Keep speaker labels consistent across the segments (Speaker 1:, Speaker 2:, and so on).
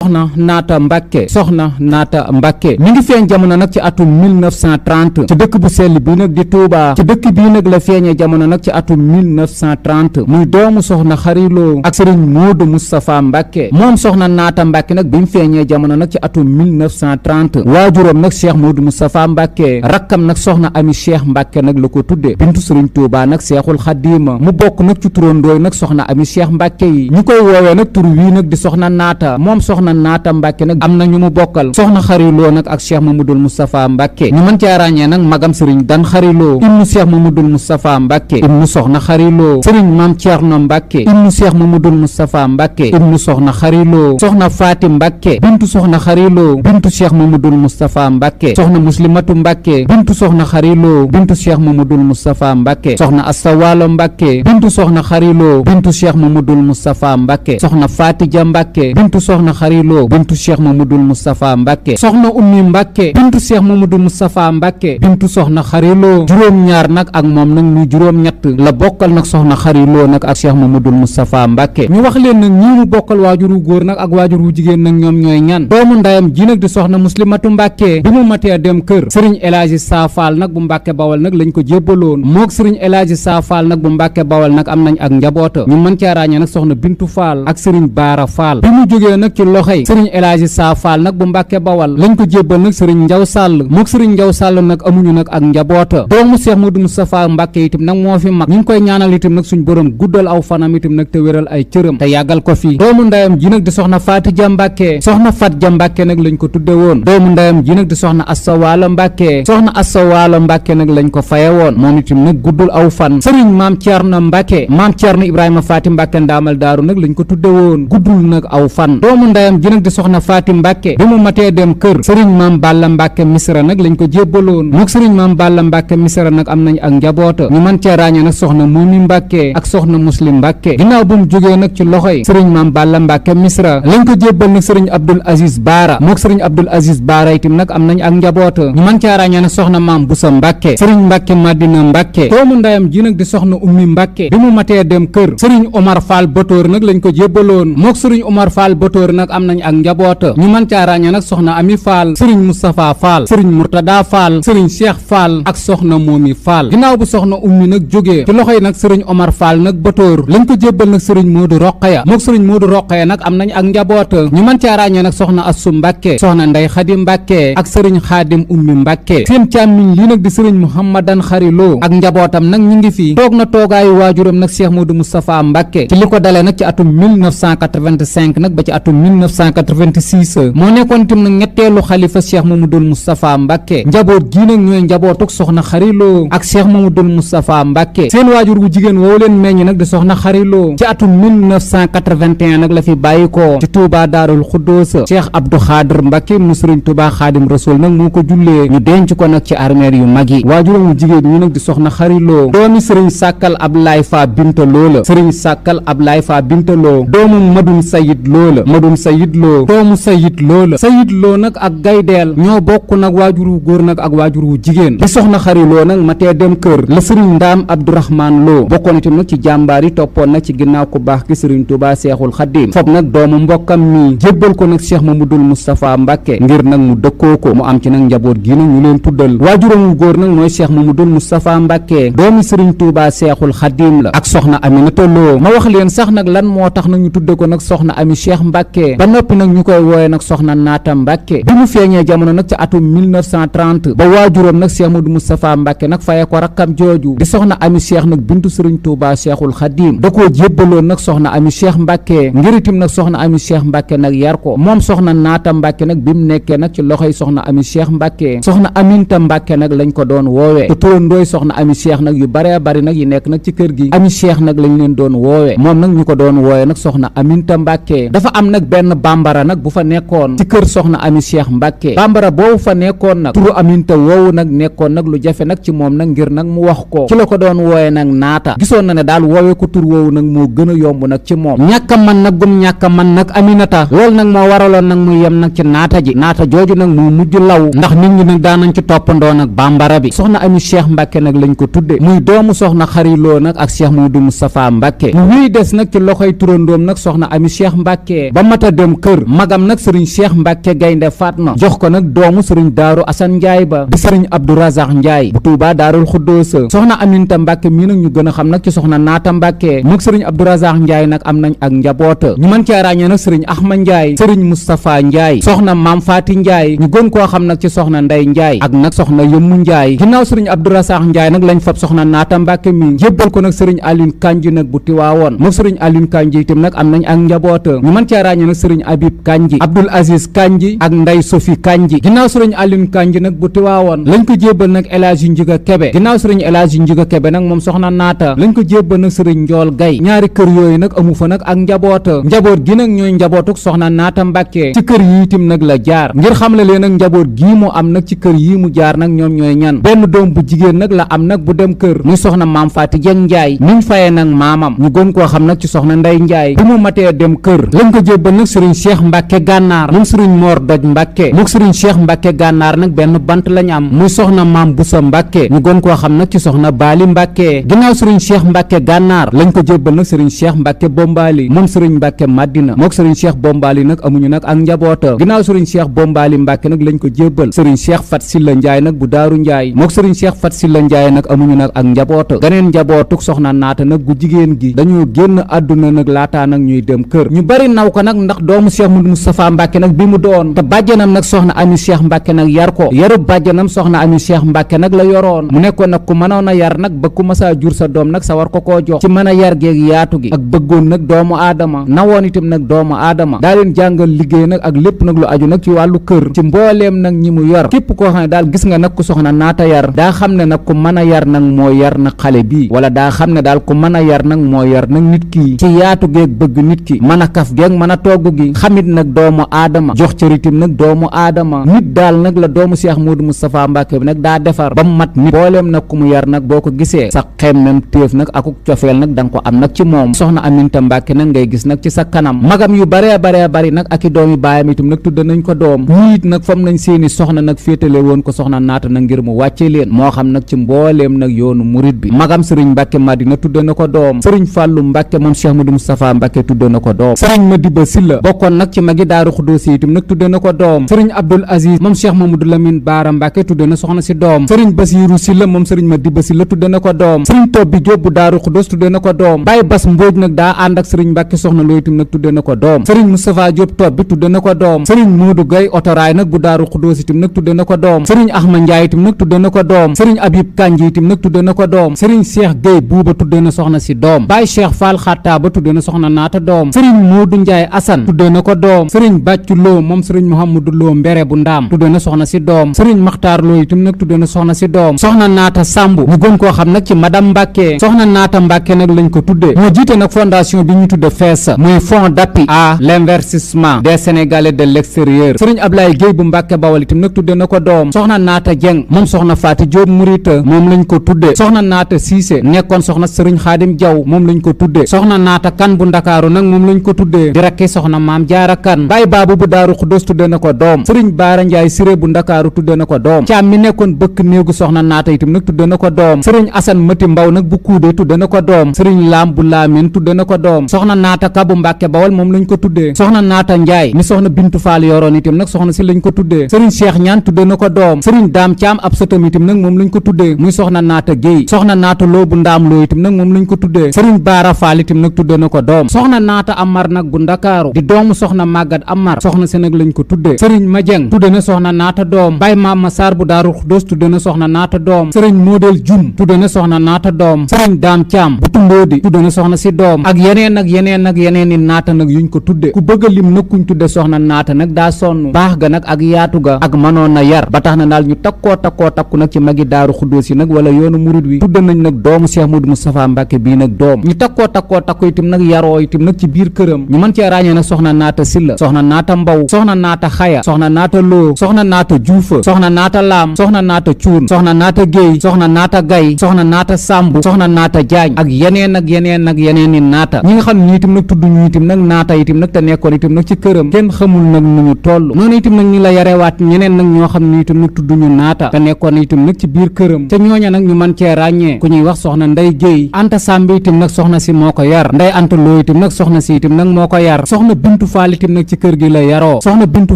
Speaker 1: soxna naata mbàkke soxna naata mbàkke mi ngi feeñ jamono nag ci atum 1930 ci dëkk bu sell bii nag di Touba ci dëkk bii nag la feeñee jamono nag ci atum 1930 muy doomu soxna xariloo ak sëriñ Moodu Moustapha Mbàkke moom soxna naata mbàkke nag bi mu feeñee jamono nag ci atum 1930 waajuram nag Cheikh Moodu Moustapha Mbàkke rakkam nag soxna ami Cheikh Mbàkke nag la ko tudde bintu sëriñ Touba nag Seexul Xadiima mu bokk nag ci turandooy nag soxna ami Cheikh Mbàkke yi ñu koy woowee nag tur wii nag di soxna naata moom soxna naata mbàkke nag am na ñu mu bokkal soxna xariloo nag ak Cheikh Mamadul Moustapha Mbàkke ñu mën caa ràññee nag magam sëriñ dan xariloo ibnu Cheikh Mamadul Moustapha Mbàkke ibnu soxna xariloo sëriñ maam Ceerno Mbàkke ibnu Cheikh Mamadul Moustapha Mbàkke ibnu soxna xariloo soxna faati Mbàkke bintu soxna xariloo bintu Cheikh Mamadul Moustapha Mbàkke soxna muslimatu Mbàkke bintu soxna xariloo bintu Cheikh Mamadul Moustapha Mbàkke soxna astawaalo Mbàkke bintu soxna xariloo bintu Cheikh Mamadul Moustapha Mbàkke soxna Faatija Mbàkke bintu soxna xariloo bintu Cheikh Mamadul Moustapha Mbàkke soxna ummi Mbàkke bintu Cheikh Mamadul Moustapha Mbàkke bintu soxna xariloo juróom-ñaar nag ak moom nag muy juróom-ñett la bokkal nag soxna xariloo nag ak Cheikh Mamadul Moustapha Mbàkke ñu wax leen nag ñii mu bokkal waajur wu góor nag ak waajur wu jigéen nag ñoom ñooy ñan doomu ndayam ji nag di soxna muslimatu Mbàkke bi mu matee dem kër sëriñ El Hadji Saafaal nag bu Mbàkke Bawal nag lañ ko jébbaloon mook sëriñ El Hadji Saafaal nag bu Mbàkke Bawal nag am nañ ak njaboota ñu mën caa ràññee nag soxna bintu Faal ak sëriñ Baara Faal bi mu jógee nag ci loxoy sëriñ El Hadji Saafaal nag bu Mbàkke Bawal lañ ko jébbal nag sëriñ Njaw Sàll mook sëriñ Njaw Sàll nag amuñu nag ak njaboota doomu Cheikh Modou Moustapha Mbàkke itam nag moo fi mag ñu ngi koy ñaanal itam nag suñ borom guddal aw fanam itam nag te wéral ay cëram te yàggal ko fi doomu ndayam ji nag di soxna Faatija Mbàkke soxna Fatja Mbàkke nag lañ ko tudde woon doomu ndayam ji nag di soxna Astawaalo Mbàkke soxna Astawaalo Mbàkke nag lañ ko faye woon moom itam nag guddul aw fan sëriñ maam Ceerno Mbàkke maam Ceerno Ibrahima Faati Mbàkke ndaamal daaru nag lañ ko tudde woon guddul nag aw fan doomu ndayam ji nag di soxna Faati Mbàkke bi mu matee dem kër sëriñ maam Balla Mbàkke Misra nag lañ ko jébbaloon mook sëriñ maam Balla Mbàkke Misra nag am nañ ak njaboota ñu mën cee ràññee nag soxna Moomi Mbàkke ak soxna Muslim Mbàkke ginnaaw bu mu jógee nag ci loxoy sëriñ maam Balla Mbàkke Misra lañ ko jébbal nag sëriñ Abdul Aziz Baara mook sëriñ Abdul Aziz Baara itam nag am nañ ak njaboota ñu mën cee ràññee nag soxna maam Busa Mbàkke sëriñ Mbàkke Madina Mbàkke doomu ndayam ji nag di soxna Ummi Mbàkke bi mu matee dem kër sëriñ Omar Fall Botoor nag lañ ko jébbaloon mook sëriñ Omar Fall Botoor nag am nañ ak njaboota ñu mën caa ràññee nag soxna Ami Fall sëriñ Moustapha Fall sëriñ Murtada Fall sëriñ Cheikh Fall ak soxna Moomi Fall ginnaaw bu soxna Ummi nag jógee ci loxoy nag sëriñ Omar Fall nag Botoor lañ ko jébbal nag sëriñ Moodu Roqaya mook sëriñ Moodu Roqaya nag am nañ ak njaboota ñu mën caa ràññee nag soxna Assu Mbàkke soxna Ndey Xadi Mbàkke ak sëriñ Xaadim Ummi Mbàkke seen càmmiñ lii nag di sëriñ Muhammadan Xariloo ak njabootam nag ñi ngi fi toog na toogaayu waajuram nag Cheikh Modou Moustapha Mbàkke ci li ko dalee nag ci atum 1985 nag ba ci atum 1986 moo nekkoon tim nag ñetteelu xalifa Cheikh Mamadou Moustapha Mbàkke njaboot gii nag ñooy njabootuk soxna Xariloo ak Cheikh Mamadou Moustapha Mbàkke seen waajur wu jigéen woowu leen meññ nag di soxna Xariloo ci atum 1981 nag la fi bàyyi ko ci Touba Daarul Xuddoosa Cheikh Abdou Xaadir Mbàkke mu Sëriñ Touba Xaadim Rasul nag moo ko jullee ñu denc ko nag ci armeer yu mag yi waajuram wu jigéen ñi nag di soxna Xariloo doomi sëriñ Sàkkal Ablaay Fa Binta Loo la sëriñ Sàkkal Ablaay Fa Binta Loo doomu Madun Sayid Loo la Madun Sayid Loo doomu Sayid Loo la Sayid Loo nag ak Gaydeel ñoo bokk nag waajur wu góor nag ak waajur wu jigéen di soxna Xariloo nag matee dem kër la sëriñ Ndaam Abdourahman Loo bokkoon itam nag ci jàmbaar yi toppoon nag ci ginnaaw ku baax ki sëriñ Touba Seexul Xaddiim fob nag doomu mbokkam mi jébbal ko nag Cheikh Mamadou Moustapha Mbàkke ngir nag mu dëkkoo ko mu am ci nag njaboot gi nag ñu leen tuddal waajuram wu góor nag mooy Cheikh Mamadou Moustapha Mbàkke doomi sëriñ Touba Seexul Xaddiim la ak soxna Aminata Loo ma wax leen sax nag lan moo tax nag ñu tudde ko nag soxna Ami Cheikh Mbàkke ba noppi nag ñu koy wooye nag soxna Naata Mbàkke bi mu feeñee jamono nag ci atum 1930 ba waajuram nag Cheikh Mamadou Moustapha Mbàkke nag faye ko rakkam jooju di soxna Ami Cheikh nag bintu sëriñ Touba Seexul Xaddiim da koo jébbaloon nag soxna Ami Cheikh Mbàkke ngir itam nag soxna Ami Cheikh Mbàkke nag yar ko moom soxna Naata Mbàkke nag bi mu nekkee nag ci loxoy soxna Ami Cheikh Mbàkke soxna Aminta Mbàkke nag lañ ko doon woowee te turandooy soxna Ami Cheikh nag yu bare bari nag yi nekk nag ci kër gi Ami Cheikh nag lañ leen doon woowee moom nag ñu ko doon woowee nag soxna Aminta Mbàkke dafa am nag benn bambara nag bu fa nekkoon ci kër soxna Ami Cheikh Mbàkke bambara boobu fa nekkoon nag turu Aminta woowu nag nekkoon nag lu jafe nag ci moom nag ngir nag mu wax ko ci la ko doon woowee nag naata gisoon na ne daal woowee ko tur woowu nag moo gën a yomb nag ci moom ñàkka man nag gum ñàkka man nag Aminata loolu nag moo waraloon nag muy yem nag ci naata ji naata jooju nag moo mujj law ndax nit ñi nag daanañ ci toppandoo nag bambara bi soxna Ami Cheikh Mbàkke nag lañ ko tudde muy doomu soxna Xariloo nag ak Cheikh Mamadou Moustapha Mbàkke mu wéy des nag ci loxoy turandoom nag soxna Ami Cheikh Mbàkke ba mata dem dem kër magam nag sëriñ Cheikh Mbacke Gaynde Fatma jox ko nag doomu sëriñ Daaru Asan Njaay ba di sëriñ Abdou Razak Njaay bu Tuubaa Daarul Xuddoosa soxna Aminta Mbacke mii nag ñu gën a xam nag ci soxna Naata Mbacke mook sëriñ Abdou Razak Njaay nag am nañ ak njaboota ñu mën cee ràññee nag sëriñ Ahma Njaay sëriñ Moustapha Njaay soxna Maam Faati Njaay ñu gën koo xam nag ci soxna Ndey Njaay ak nag soxna Yëmmu Njaay ginnaaw sëriñ Abdou Razak Njaay nag lañ fab soxna Naata Mbacke mi jébbal ko nag sëriñ Aline Kanji nag bu Tiwaawoon mook sëriñ Aline Kanji itam nag am nañ ak njaboota ñu mën cee ràññee nag sëriñ Habib Kanji Abdoul Aziz Kanji ak Ndey Sofi Kanji ginnaaw sëriñ Aline Kanji nag bu Tiwaawoon lañ ko jébbal nag El Hadji Njiga Kebe ginnaaw sëriñ El Hadji Njiga Kebe nag moom soxna Naata lañ ko jébbal nag sëriñ Njool Gay ñaari kër yooyu nag amu fa nag ak njaboota njaboot gi nag ñooy njabootuk soxna Naata Mbàkke ci kër yi itam nag la jaar ngir xamle leen nag njaboot gii mu am nag ci kër yi mu jaar nag ñoom ñooy ñan benn doom bu jigéen nag la am nag bu dem kër muy soxna Maam Faati Jeng Njaay niñ fayee nag maamam ñu gën koo xam nag ci soxna Ndey Njaay bu mu matee dem kër lañ ko jébbal nag sëriñ Cheikh Mbàkke Gànnaar moom sëriñ Moor Doj Mbàkke mook sëriñ Cheikh Mbàkke Gànnaar nag benn bant lañ am muy soxna Maam Busa Mbàkke ñu gën koo xam nag ci soxna Baali Mbàkke ginnaaw sëriñ Cheikh Mbàkke Gànnaar lañ ko jébbal nag sëriñ Cheikh Mbàkke Bombaali moom sëriñ Mbàkke Madina mook sëriñ Cheikh Bombaali nag amuñu nag ak njaboota ginnaaw sëriñ Cheikh Bombaali Mbàkke nag lañ ko jébbal sëriñ Cheikh Fat Silla Njaay nag bu Daaru Njaay mook sëriñ Cheikh Fat Silla Njaay nag amuñu nag ak njaboota ganeen njabootuk soxna Naata nag gu jigéen gi dañoo génn àdduna nag laataa nag ñuy dem kër ñu bari naw ko nag ndax doomu Cheikh Moustapha Mbàkke nag bi mu doon te bàjjanam nag soxna Ami Cheikh Mbàkke nag yar ko yarub bàjjanam soxna Ami Cheikh Mbàkke nag la yoroon mu nekkoon nag ku mënoon a yar nag ba ku masaa jur sa doom nag sa war ko koo jox ci mën a yar geeg yaatu gi ak bëggoon nag doomu aadama nawoon itam nag doomu aadama daa leen jàngal liggéey nag ak lépp nag lu aju nag ci wàllu kër ci mbooleem nag ñi mu yor képp koo xam ne daal gis nga nag ku soxna Naata yar daa xam ne nag ku mën a yar nag moo yar nag xale bii wala daa xam ne daal ku mën a yar nag moo yar nag nit ki ci yaatu geeg bëgg nit ki mën a kaf geeg mën a togg gi xamit nag doomu aadama jox cëritim nag doomu aadama nit daal nag la doomu Cheikh Modou Moustapha Mbacke bi nag daa defar ba mu mat nit booleem nag ku mu yar nag boo ko gisee sa xemmem téef nag akuk cofeel nag da nga ko am nag ci moom soxna Aminta Mbacke nag ngay gis nag ci sa kanam magam yu baree bari nag ak i doomi baayam itam nag tudde nañ ko doom ñiit nag fam nañ seeni soxna nag féetale woon ko soxna Naata nag ngir mu wàcce leen moo xam nag ci mbooleem nag yoonu murit bi magam sëriñ Mbacke Madina tudde na ko doom sëriñ Fàllu Mbacke moom Cheikh Modou Moustapha Mbacke tudde na ko doom sëriñ Madiba Silla bokkoon nag ci magi Daaru Xudoos itam nag tudde na ko doom sëriñ Abdoul Aziz moom Cheikh Mamadou Lamine Baara Mbacke tudde na soxna si doom sëriñ Basiiru Silla moom sëriñ Madiba Silla tudde na ko doom sëriñ Tobbi Jóob bu Daaru Xudoos tudde na ko doom Baye Bas Mbooj nag daa ànd ak sëriñ Mbacke soxna Lo itam nag tudde na ko doom sëriñ Moustapha Jóob Tobbi tudde na ko doom sëriñ Modou Gay otoraay nag bu Daaru Xudoos itam nag tudde na ko doom sëriñ Ahma Njaay itam nag tudde na ko doom sëriñ Abib Kanji itam nag tudde na ko doom sëriñ Cheikh Gay Buuba tudde na soxna si doom Baye Cheikh Fall Xatta ba tudde na soxna Naata doom sëriñ Modou Njaay Asan tudde na ko doom sëriñ Bàccu Lo moom sëriñ Mouhamadou Lo Mbere bu Ndaam tudde na soxna si doom sëriñ Maxtaar Lo itam nag tudde na soxna si doom soxna Naata Samb ñu gën koo xam nag ci madame Mbacke soxna Naata Mbacke nag lañ ko tudde moo jiite nag fondation bi ñu tudde FES muy fonds d'appui à l'investissement des Sénégalais de l'extérieur sëriñ Ablaye Guèye bu Mbacke Bawal itam nag tudde na ko doom soxna Naata Jeng moom soxna Faati Jóob Murita moom lañ ko tudde soxna Naata Siise nekkoon soxna sëriñ Xaadim Jaw moom lañ ko tudde soxna Naata Kan bu Ndakaaru nag moom lañ ko tuddee di rakki soxna Maam Jaara Kan Baay Baabu bu Daaru Xudoos tudde na ko doom sëriñ Baara Njaay Siré bu Ndakaaru tudde na ko doom Caam mi nekkoon bëkk néegu soxna Naata itam nag tudde na ko doom sëriñ Asan Mati Mbaw nag bu Kuude tudde na ko doom sëriñ Laam bu Laamin tudde na ko doom soxna Naata Ka bu Mbàkke Bawal moom lañ ko tuddee soxna Naata Njaay mi soxna Bintu Faal yoroon itam nag soxna si lañ ko tuddee sëriñ Cheikh Ñaan tudde na ko doom sëriñ Daam Caam ab sëtam itam nag moom lañ ko tuddee muy soxna Naata Géey soxna Naata Loo bu Ndaam Loo itam nag moom lañ ko tuddee sëriñ Baara Faal itam nag tudde na ko doom soxna Naata Amar nag bu Ndakaaru di doomu soxna Màggat Amar soxna si nag lañ ko tuddee sëriñ Majeng tudde na soxna Naata doom Baay Maama Saar bu Daaru Xudoos tudde na soxna Naata doom sëriñ Moodel Jum tudde na soxna Naata doom sëriñ Daam Caam bu Tumboodi tudde na soxna si doom ak yeneen ak yeneen ak yeneen i naata nag yuñ ko tudde ku bëgg a lim nag kuñ tudde soxna Naata nag daa sonn baax ga nag ak yaatu ga ak mënoon na yar ba tax na daal ñu takku nag ci magi Daaru Xudoos yi nag wala yoonu murid wi tudde nañ nag doomu Cheikh Modou Moustapha Mbacke bii nag doom ñu takku itam nag yaroo itam nag ci biir këram ñu mën cee ràññee nag soxna Naata Silla soxna Naata Mbaw soxna Naata Xaya soxna Naata Loo soxna Naata Juufa soxna Naata Laam soxna Naata Cuun soxna Naata Géey soxna Naata Gay soxna Naata Samb soxna Naata Jaañ ak yeneen ak yeneen ak yeneen i naata ñi nga xam ne itam nag tudd ñu itam nag naata itam nag te nekkoon itam nag ci këram kenn xamul nag nu ñu toll noonu itam nag ñi la yarewaat ñeneen nag ñoo xam ne itam nag tudd ñu naata te nekkoon itam nag ci biir këram te ñooña nag ñu mën cee ràññee ku ñuy wax soxna Ndey Géey Anta Samb itam nag soxna si moo ko yar Ndey Anta Loo itam nag soxna si itam nag moo ko yar soxna Bintu Bintu Faal itam nag ci kër gi la yaroo. soxna Bintu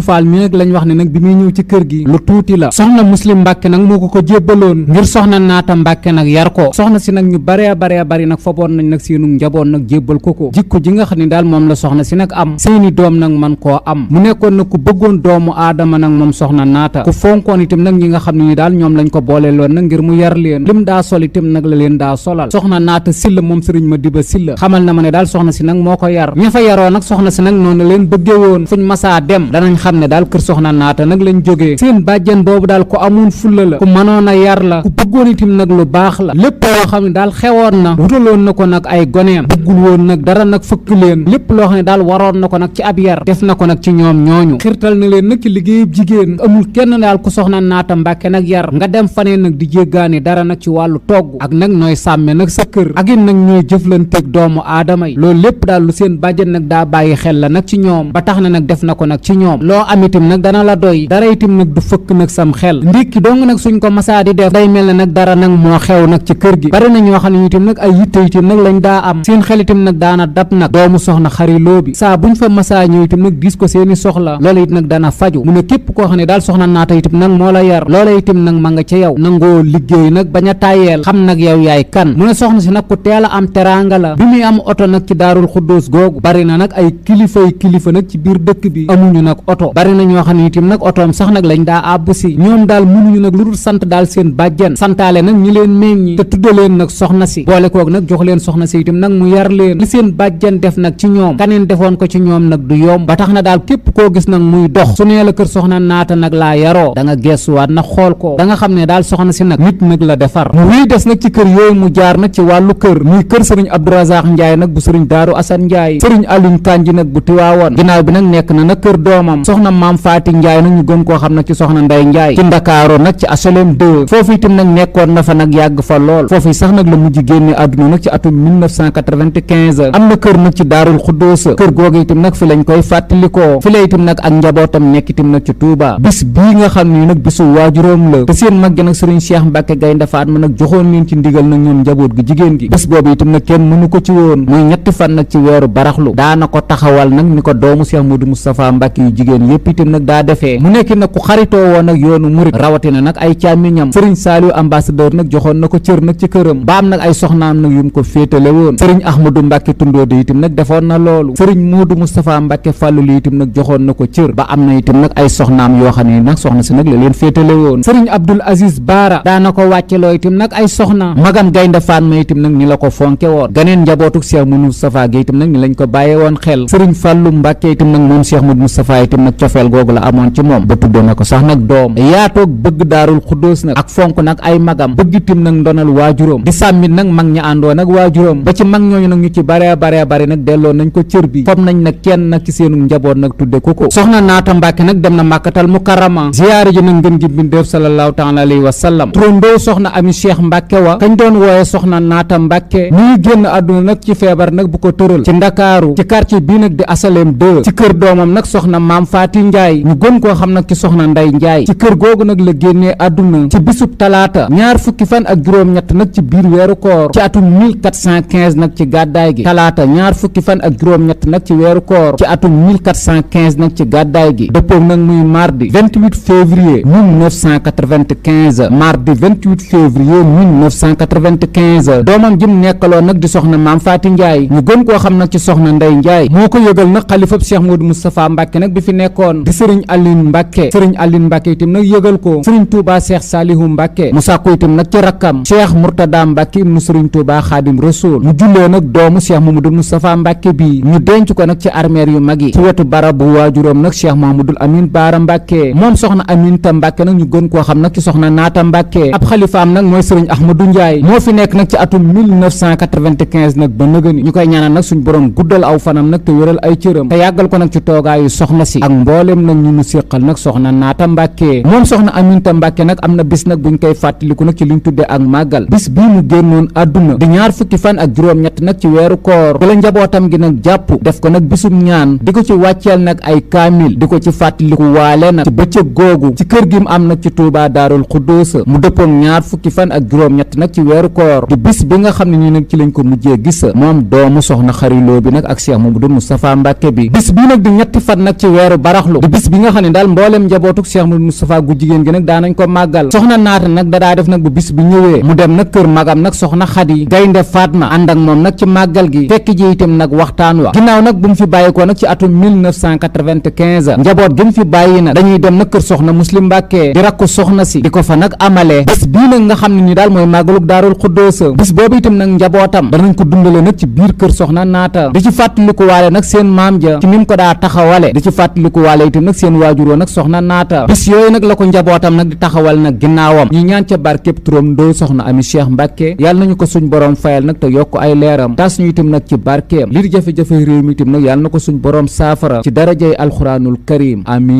Speaker 1: Faal mi nag lañ wax ne nag bi muy ñëw ci kër gi lu tuuti la. soxna Muslim Mbàkke nag moo ko jébbaloon ngir soxna Naata Mbàkke nag yar ko. soxna si nag ñu bare bari nag foboon nañ nag seenu njaboot nag jébbal ko jikko ji nga xam ne daal moom la soxna si nag am seeni doom nag man koo am. mu nekkoon nag ku bëggoon doomu aadama nag moom soxna Naata ku fonkoon itam nag ñi nga xam ne ni daal ñoom lañ ko boole loon nag ngir mu yar leen lim daa sol itam nag la leen daa solal. soxna Naata Silla moom sëriñ Madiba Silla xamal na ma ne daal soxna si nag moo ko yar. ña fa yaroo nag soxna si nag noonu leen bëggee woon fuñ masaa dem danañ xam ne daal kër soxna Naata nag lañ jógee. seen bàjjen boobu daal ku amoon fulla la ku mënoon a yar la ku bëggoon itam nag lu baax la lépp loo xam ne daal xewoon na wutaloon na ko nag ay goneem bëggul woon nag dara nag fëkk leen lépp loo xam ne daal waroon na ko nag ci ab yar def na ko nag ci ñoom ñooñu xirtal na leen nag ci liggéeyub jigéen amul kenn daal ku soxna Naata Mbàkke nag yar nga dem faneen nag di jéggaani dara nag ci wàllu togg ak nag nooy sàmme nag sa kër ak it nag ñooy jëflanteeg doomu aadama yi loolu lépp daal lu seen bàjjen nag daa bàyyi xel la nag ci ñoom ba tax na nag def na ko nag ci ñoom loo am itam nag dana la doy dara itam nag du fëkk nag sam xel ndikki dong nag suñ ko masaa di def day mel ne nag dara nag moo xew nag ci kër gi bari na ñoo xam ne itam nag ay yitte itam nag lañ daa am seen xel itam nag daana dab nag doomu soxna xariloo bi saa buñ fa masaa ñëw itam nag gis ko seeni soxla loola it nag dana faju mu ne képp koo xam ne daal soxna Naata itam nag moo la yar loola itam nag ma nga ca yow nangoo liggéey nag bañ a tàyyeel xam nag yow yaay kan mu ne soxna si nag ku teel a am teraanga la bi muy am oto nag ci daarul xuddoos googu bari na nag ay kilifa nag ci biir dëkk bi amuñu nag oto bari na ñoo xam ne itam nag otoom sax nag lañ daa àbb si ñoom daal mënuñu nag lu dul sant daal seen bàjjen santaale nag ñi leen meññi te tudda leen nag soxna si boole koog nag jox leen soxna si itam nag mu yar leen li seen bàjjen def nag ci ñoom kaneen defoon ko ci ñoom nag du yomb ba tax na daal képp koo gis nag muy dox su nee la kër soxna Naata nag laa yaroo da nga geesuwaat nag xool ko da nga xam ne daal soxna si nag nit nag la defar mu wéy des nag ci kër yooyu mu jaar nag ci wàllu kër muy kër sëriñ Abdourazaq Njaay nag bu sëriñ Daaru Asan Njaay sëriñ Aliñ Kanji nag bu Tiwaawoon ginnaaw bi nag nekk na nag kër doomam soxna Maam Faati Njaay nag ñu gën koo xam nag ci soxna Nday Njaay ci Ndakaaru nag ci HLM 2 foofu itam nag nekkoon na fa nag yàgg fa lool foofu sax nag la mujj génne àdduna nag ci atum 1995 am na kër nag ci Daarul Xuddoos kër googu itam nag fi lañ koy fàttalikoo fi la itam nag ak njabootam nekk itam nag ci Touba bis bii nga xam ne nag bisu waajuróom la te seen mag gi nag sëriñ Cheikh Mbacke Gaynde Fatma nag joxoon leen ci ndigal nag ñoom njaboot gi jigéen gi bés boobu itam nag kenn mënu ko ci woon muy ñetti fan nag ci weeru baraxlu daana ko taxawal nag ni ko doomu Cheikh Modou Moustapha Mbacke yu jigéen yépp itam nag daa defee mu nekk nag ku xaritoo woon nag yoonu murit rawatina nag ay càmmiñam sëriñ Saliou ambassadeur nag joxoon na ko cër nag ci këram ba am nag ay soxnaam nag yum ko féetale woon sëriñ Ahmadou Mbacke Tundóode itam nag defoon na loolu sëriñ Modou Moustapha Mbacke Fallulu itam nag joxoon na ko cër ba am na itam nag ay soxnaam yoo xam ne nag soxna si nag la leen féetale woon sëriñ Abdoul Aziz Baara daana ko wàcceloo itam nag ay soxna magam Gaynde Fatma itam nag ni la ko fonke woon ganeen njabootuk Cheikh Modou Moustapha gi itam nag ni lañ ko bàyyee woon xel sëriñ Fallou Mbacke itam nag moom Cheikh Modou Moustapha itam nag cofeel googu la amoon ci moom ba tudde na ko sax nag doom yaatoog bëgg Daarul Xuddoos nag ak fonk nag ay magam bëgg itam nag ndonal waajuróom di sàmmit nag mag ña àndoon nag waajuróom ba ci mag ñooñu nag ñu ci bare nag delloo nañ ko cër bi fam nañ nag kenn nag ci seenu njaboot nag tudde ko soxna Naata Mbàkke nag dem na Màkkatal Mukarrama ziyaare ji nag ngeen gi bindeef sallallahu taala alayhi wa sallam turandoo soxna Ami Cheikh Mbàkke wa kañ doon wooye soxna Naata Mbàkke ñuy génn àdduna nag ci feebar nag bu ko tëral ci Ndakaaru ci quartier bii nag di HLM 2 ci kër doomam nag soxna Maam Faati Njaay ñu gën koo xam nag ci soxna Nday Njaay ci kër googu nag la génnee àdduna ci bisub talaata ñaar fukki fan ak juróom-ñett nag ci biir weeru koor ci atum 1415 nag ci gàddaay gi talaata ñaar fukki fan ak juróom-ñett nag ci weeru koor ci atum 1415 nag ci gàddaay gi dëppoog nag muy mardi 28 février 1995 mardi 28 février 1995 doomam jëm nekkaloon nag di soxna Maam Faati Njaay ñu gën koo xam nag ci soxna Nday Njaay moo ko yëgal nag xalifab Cheikh Modou Moustapha Mbacke nag bi fi nekkoon di sëriñ Aline Mbacke sëriñ Aline Mbacke itam nag yëgal ko sëriñ Touba Cheikh Salihu Mbacke mu sàkku itam nag ci rakkam Cheikh Mourtada Mbacke ibnu sëriñ Touba Xaadim Rasul mu jullee nag doomu Cheikh Mamadou Moustapha Mbacke bi ñu denc ko nag ci armeer yu mag yi ci wetu barabu waajuram nag Cheikh Mamadou Amin Baara Mbacke moom soxna Aminta Mbacke nag ñu gën koo xam nag ci soxna Naata Mbacke ab xalifaam nag mooy sëriñ Ahmadou Ndiaye moo fi nekk nag ci atum 1995 nag ba nëgëni ñu koy ñaanal nag suñ borom guddal aw fanam nag te wéral ay cëram te yàggal ko nag ci toogaayu soxna si ak mboolem nag ñu nu séqal nag soxna Naata Mbacke moom soxna Aminta Mbacke nag am na bis nag buñ koy fàttaliku nag ci liñ tuddee ak màggal bis bii mu génnoon àdduna di ñaar fukki fan ak juróom-ñett nag ci weeru koor ci la njabootam gi nag jàpp def ko nag bisum ñaan di ko ci wàcceel nag ay kaamil di ko ci fàttaliku waale nag ci bëccëg googu ci kër gi mu am nag ci Touba Daarul Xuddoos mu dëppoog ñaar fukki fan ak juróom-ñett nag ci weeru koor di bis bi nga xam ne ñu nag ci lañ ko mujjee gis moom doomu soxna xariloo bi nag ak Cheikh Mamadou Moustapha Mbacke Mbàkke bi. bis bii nag di ñetti fan nag ci weeru baraxlu di bis bi nga xam ne daal mbooleem njabootuk Cheikh Mouhamadou Moustapha gu jigéen gi nag daanañ ko màggal. soxna naata nag dadaa def nag bu bis bi ñëwee mu dem nag kër magam nag soxna Xadi Gaynde Fatma ànd ak moom nag ci màggal gi fekk ji itam nag waxtaan wa ginnaaw nag bu mu fi bàyyikoo nag ci atum 1995 njaboot gi mu fi bàyyi nag dañuy dem nag kër soxna Muslim Mbàkke di rakku soxna si di ko fa nag amalee bis bii nag nga xam ne ni daal mooy màggaluk Daarul Xuddoosa bis boobu itam nag njabootam danañ ko dundale nag ci biir kër soxna naata di ci fàttaliku waale nag seen maam ja ci ni mu ko daa taxawale di ci fàttaliku waale itam nag seen waajuroo nag soxna naata bis yooyu nag la ko njabootam nag di taxawal nag ginnaawam ñi ñaan ca barkeb turam ndoo soxna Ami Cheikh Mbàkke yàlla nañu ko suñ borom fayal nag te yokk ay leeram tas ñu itam nag ci barkeem li di jafe-jafe réew mi itam nag yàlla na ko suñ borom saafara ci darajay alxuraanul karim amin